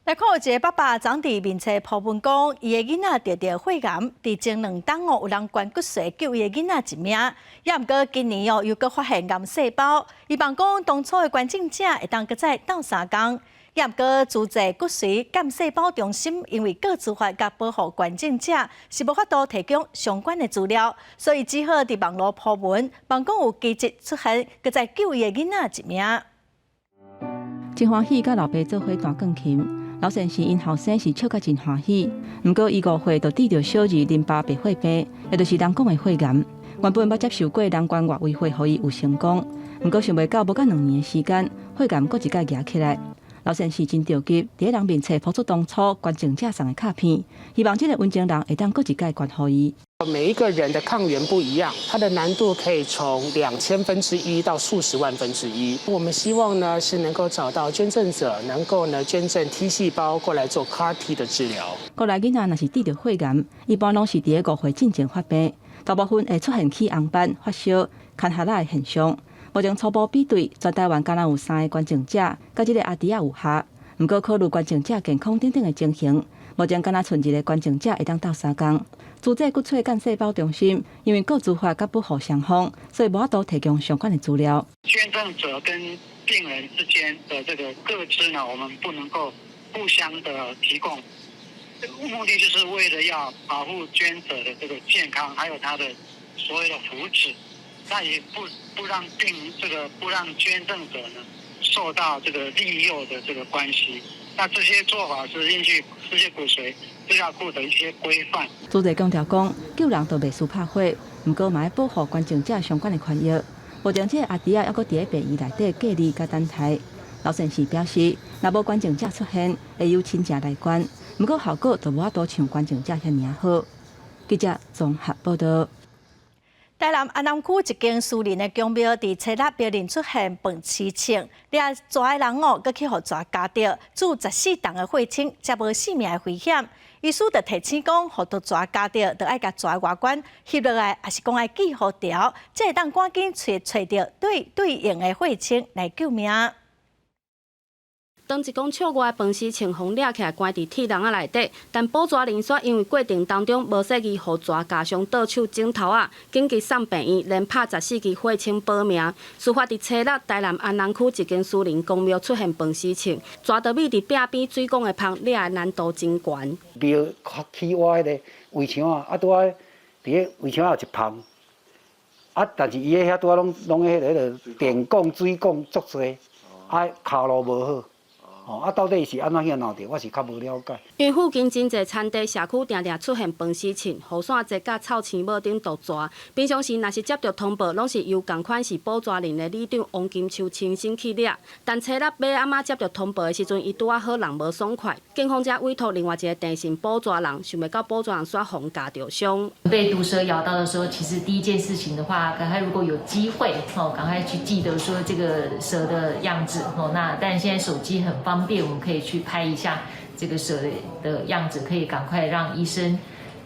來看有一個爸爸，昨佇面冊 po 文講，伊的囡仔得著血癌，佇前兩冬哦，有人捐骨髓救伊的囡仔一命，也毋過今年哦又閣發現癌細胞，伊望講當初的捐贈者會當閣再鬥相共，也毋過資助骨髓幹細胞中心因為個資法佮保護捐贈者是無法度提供相關的資料，所以只好佇網路 po 文，望講有奇蹟出現，閣再救伊的囡仔一命。真歡喜，佮老爸做伙彈鋼琴。老先生𪜶後生是笑甲真歡喜，毋過伊5歲就得著小兒淋巴白血病，也就是人講的血癌。原本捌接受過人捐外圍血予伊有成功，毋過想袂到無到2年的時間，血癌閣一擺夯起來。老先生真著急，佇咧人面冊 po 出當初捐贈者送的卡片，希望這個溫情人會當閣一擺捐予伊。每一個人的抗原不一樣，它的難度可以從1/2000到數十萬分之一。我們希望呢是能夠找到捐贈者，能夠呢捐贈 T 細胞過來做 CAR T 的治療。過來囡仔若是得著血癌，一般攏是佇咧5歲進前發病，大部分會出現起紅斑、發燒、乾癟的現象。目前初步比對，全台灣敢若有三个捐贈者，佮這个阿弟仔有合。毋過考慮捐贈者健康等等的情形，目前敢若賰一个捐贈者會當鬥相共。資助骨髓幹細胞中心，因為個資法佮保護雙方，所以無法度提供相關的資料。捐贈者跟病人之間的這個個資呢，我們不能夠互相的提供，目的就是為了要保護捐者的這個健康，還有他的所謂的福祉，那也不讓病這個不讓捐贈者呢受到這個利誘的這個關係。那這些做法是依據世界骨髓資料庫的一些規範。資助強調講，救人就袂輸拍火，毋過嘛愛保護捐贈者相關的權益。目前這个阿弟仔猶閣佇咧病院內底隔離佮等待。老先生表示，若無捐贈者出現，會由親情來捐，毋過效果就無法度像捐贈者遐爾好。記者綜合報道。台南安南區一間私人的宮廟，佇初六爿認出現飯螭蟲，掠蛇的人哦，閣去予蛇咬著，煮14筒的血清，才無性命的危險。醫師就提醒講，予毒蛇咬著，就愛共蛇外觀翕落來，抑是講愛寄予條，才會當趕緊揣揣著對對應的血清來救命。當一公尺外的飯螭蟲予掠起來，關佇鐵籠仔內底，但捕蛇人煞因為過程當中無細意，予蛇咬傷倒手指頭仔，緊急送病院，連拍14支血清保命。事發佇初六，台南安南區一間私人宮廟出現飯螭蟲，蛇就覕佇壁邊水管的縫，掠的難度真懸。廟較起倚彼个圍牆仔，啊拄仔佇咧圍牆仔有一縫，啊但是伊遐拄仔攏攏彼个彼个電管、水管足濟，啊跤路無好。哦，啊，到底是按怎去鬧著，我是較無了解。因為附近真濟田地社區定定出現飯螭蟲、雨傘節佮臭青帽等毒蛇。平常時若是接著通報，攏是由仝款是捕蛇人的里長王金秋親身去掠。但初六尾暗仔接著通報的時陣，伊拄仔好人無爽快，警方才委託另外一个鄭姓捕蛇人，想袂到捕蛇人煞予咬著傷。被毒蛇咬到的時候，其實第一件事情的話，趕快如果有機會，哦，趕快去記得說這個蛇的樣子，哦，那但現在手機很方便，我們可以去拍一下這個蛇的樣子，可以趕快讓醫生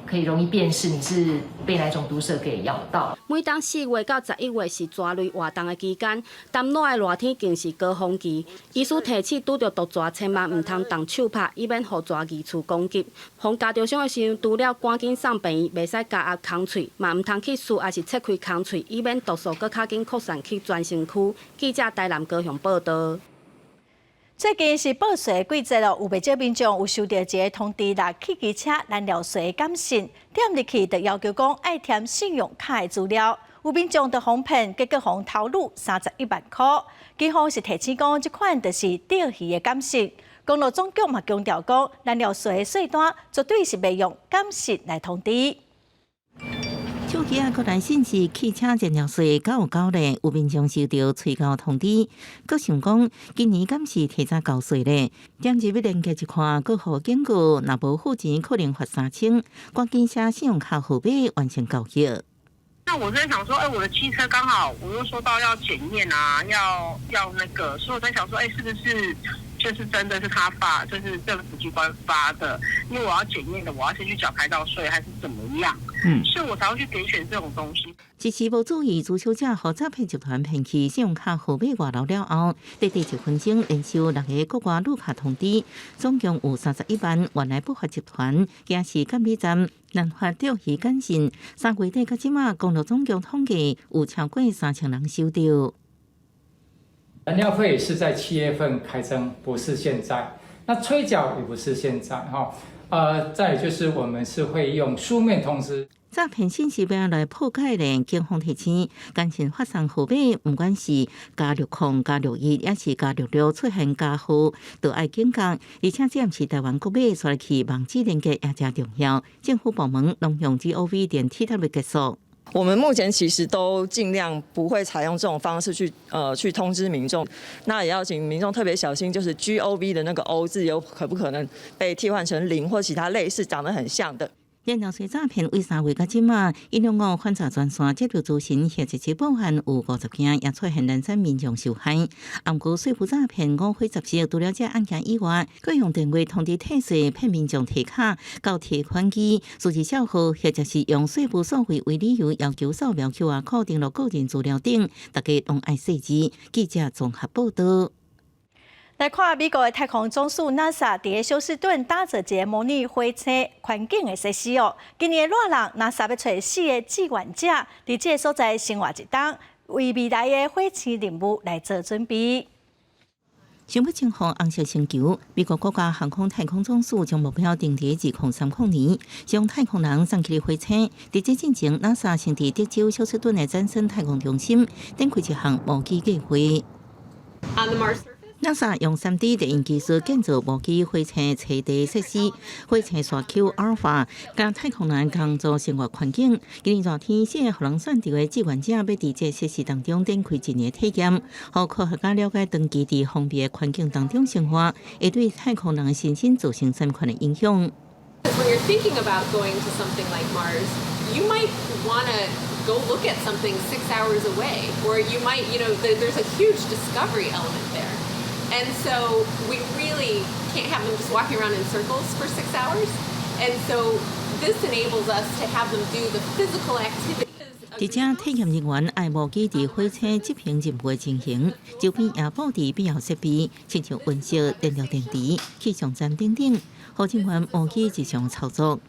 可以容易辨識你是被哪種毒蛇給咬到。每當4月到11月是蛇類活動的期間，耽羅的熱天更是高峰期。醫師提醒拄著毒蛇，千萬毋通動手拍，以免予蛇二次攻擊。予咬著傷的時陣，除了趕緊送病院，袂使加壓空喙，嘛毋通去撕抑是切開空喙，以免毒素閣較緊擴散去全身軀。記者台南高雄報道。最近是報稅季節咯，有袂少民眾有收到一个通知，啦，汽機車燃料稅簡訊，點入去就要求講愛填信用卡的資料，有民眾就予騙，結果予偷擄31萬箍。警方是提醒講，這款就是釣魚的簡訊。公路總局嘛強調講，燃料稅的稅單絕對是袂用簡訊來通知。手機仔閣來信是汽車燃料稅敢有交咧？有民眾收到催交通知，閣想講今年敢是提早交稅咧？點入去連結一看，閣予警告，若無付錢可能罰3000，趕緊寫信用卡號碼完成交易。那我在想說，哎，我的汽車剛好我又收到要檢驗啊，要那個，所以我在想說，哎，是不是就是真的是他發，就是政府機關發的？因為我要檢驗的，我要先去繳牌照稅，還是怎麼樣？所以我才會去點選這種東西。一時無注意，朱小姐予詐騙集團騙去信用卡號碼外流了後，短短一分鐘連收六个國外旅客通知，總共有31萬。原來不法集團驚是監理站濫發釣魚簡訊，3月底到這馬，公路總局統計有超過3000人收到。燃料費是在7月份開徵，不是現在。那催繳也不是現在，哈。再就是我們是會用書面通知。詐騙信息欲按怎來破解咧？警方提醒，簡訊發送號碼，毋管是+60、+61，抑是+66出現加號，都愛警覺。而且這毋是台灣國碼，刷入去網址連結也誠重要。政府部門攏用 gov.tw 結束。我們目前其實都盡量不會採用這種方式去通知民眾，那也要請民眾特別小心，就是 gov 的那個 O 字有可不可能被替換成零或其他類似長得很像的。燃料稅詐騙為3月到這馬，165反詐專線接到諮詢或者是報案有50件，也出現零散民眾受害。毋過稅務詐騙五花十色，除了這案件以外，閣用電話通知退稅騙民眾提卡到提款機、數字帳號，或者是用稅務數費為理由要求掃描 QR code 登錄個人資料等，大家攏愛細緻。記者綜合報道。來看美國的太空總署 NASA 佇休斯頓打造一个模擬火星環境的設施哦。今年的熱人，NASA 欲揣四个志願者，佇這个所在生活一冬，為未來的火星任務來做準備。想欲征服紅色星球，美國國家航空太空總署將目標定佇2030年，將太空人送去火星。佇這進前，NASA 先佇德州休斯頓的詹森太空中心展開一項模擬計劃。NASA 用3D 列印技術建造模擬火星棲地設施，火星沙丘阿爾法，佮太空人共做生活環境。今年熱天，四个予人選著的志願者欲佇這設施當中展開一年體驗，予科學家了解長期佇封閉的環境當中生活，會對太空人身心造成啥物款的影響。 When you're thinking about going to something like Mars, you might want to go look at something 6 hours away, or you might, there's a huge discovery element there. And so we really can't have them just walking around in circles for 6 hours. And so this enables us to have them do the physical activity. 而且體驗人員愛模擬佇火星執行任務的情形，周邊也布置必要設備，親像溫室、燃料電池、氣象站等等，予人員模擬日常操作。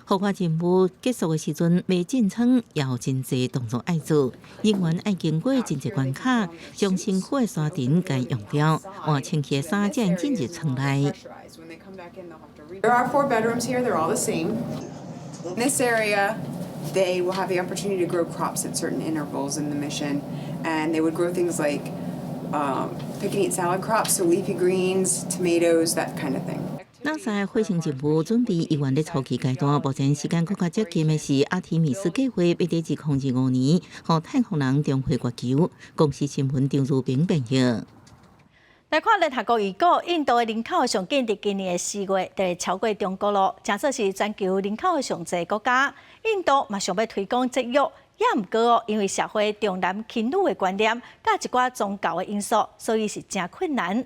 戶外任務結束的時陣，欲進艙也有真濟動作愛做，人員愛經過真濟關卡，將身軀的沙塵共溶掉，換清氣的衫才會進入艙內。 There are four bedrooms here, they're all the same. In this area, they will have the opportunity to grow crops at certain intervals in the mission, and they would grow things like pick and eat salad crops, so leafy greens, tomatoes, that kind of thing. NASA 火星任務準備猶原佇初期階段，目前時間閣較接近的是阿提米斯計劃，欲佇2025年，予太空人重回月球。公視新聞張如平編譯。來看聯合國預估，印度的人口上緊佇今年的4月就會超過中國囉，成做是全球人口上濟國家。印度嘛想欲推廣節育，也毋過哦，因為社會重男輕女的觀念，佮一寡宗教的因素，所以是誠困難。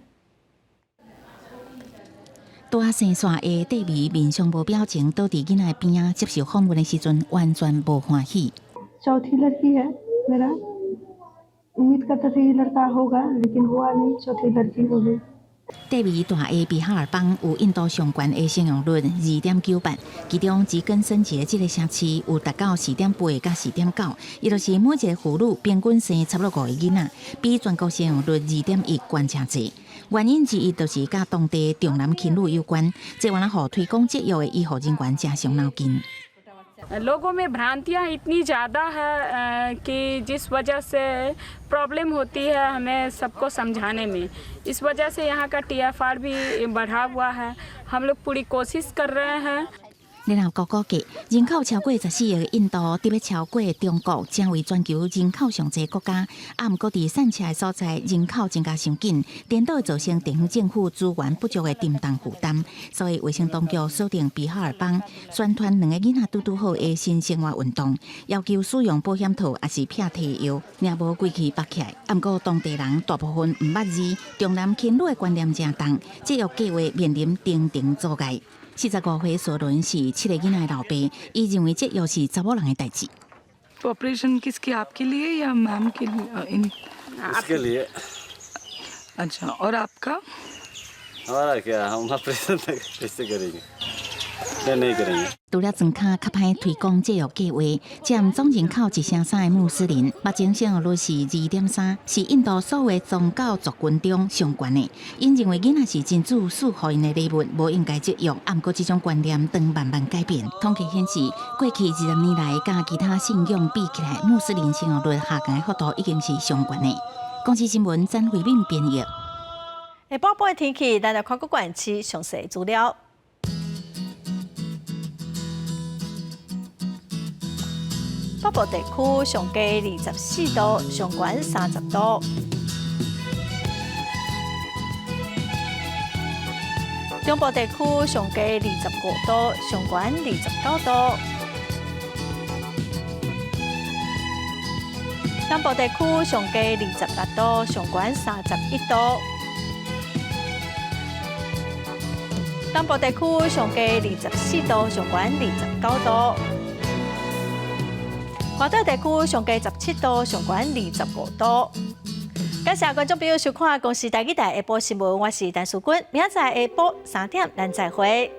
拄仔生煞的蒂米面上無表情，倒佇囡仔邊仔接受訪問的時陣，完全無歡喜。चौथी लड़की है मेरा। उम्मीद करते थे ये लड़का होगा, लेकिन हुआ नहीं, चौथी लड़की हो गई। 地位大的比哈爾邦有印度上懸的生育率2.98，其中吉根森節這个城市有達到4.8佮4.9，也就是每一个婦女平均生差不多五個囡仔，比全國生育率2.1懸誠濟。原因之一就是佮當地重男輕女有關，這原來予推廣節育的醫護人員誠傷腦筋。 लोगों में भ्रांतियाँ इतनी ज़्यादा है कि जिस वजह से प्रॉब्लम होती है हमें सबको समझाने में। इस वजह से यहाँ का टीएफआर भी बढ़ा हुआ है। हम लोग पूरी कोशिश कर रहे हैं। 聯合國估計，人口超過14億的印度，得欲超過中國，成為全球人口上濟國家。啊，毋過佇散赤的所在，人口增加傷緊，顛倒會造成地方政府資源不足的沉重負擔。所以，衛生當局鎖定比哈爾邦，宣傳兩个囡仔拄拄好的新生活運動，要求使用保險套抑是避體藥，若無規氣縛起來。啊，毋過當地人大部分毋捌字，重男輕女的觀念誠重，節育計畫面臨重重阻礙。45歲索倫是七个囡仔的老爸，伊認為節育是查某人的代誌。 ऑपरेशन किसकी, आपके लिए या मैम के लिए इन इसके लिए। अच्छा, और आपका? हमारा क्या, हम ऑपरेशन कैसे करेंगे? नहीं, नहीं करेंगे। 除了莊跤較歹推廣節育計畫，佔總人口1成3的穆斯林，目前生育率是2.3，是印度所有宗教族群中上懸的。𪜶認為囡仔是真主賜予𪜶的禮物，無應該節育。毋過這種觀念正慢慢改變。統計顯示，過去20年來，佮其他信仰比起來，穆斯林生育率下降的幅度已經是上懸的。公視新聞詹慧敏編譯。下晡的天氣，咱來看各縣市詳細資料。北部地區上低24度，上懸30度。中部地區上低25度，上懸29度。南部地區上低26度，上懸31度。東部地區上低24度，上懸29度。外島地區上低17度，上懸25度。感謝觀眾朋友收看《公視台語台》下晡新聞，我是陳淑君，明仔載下晡3點咱再會。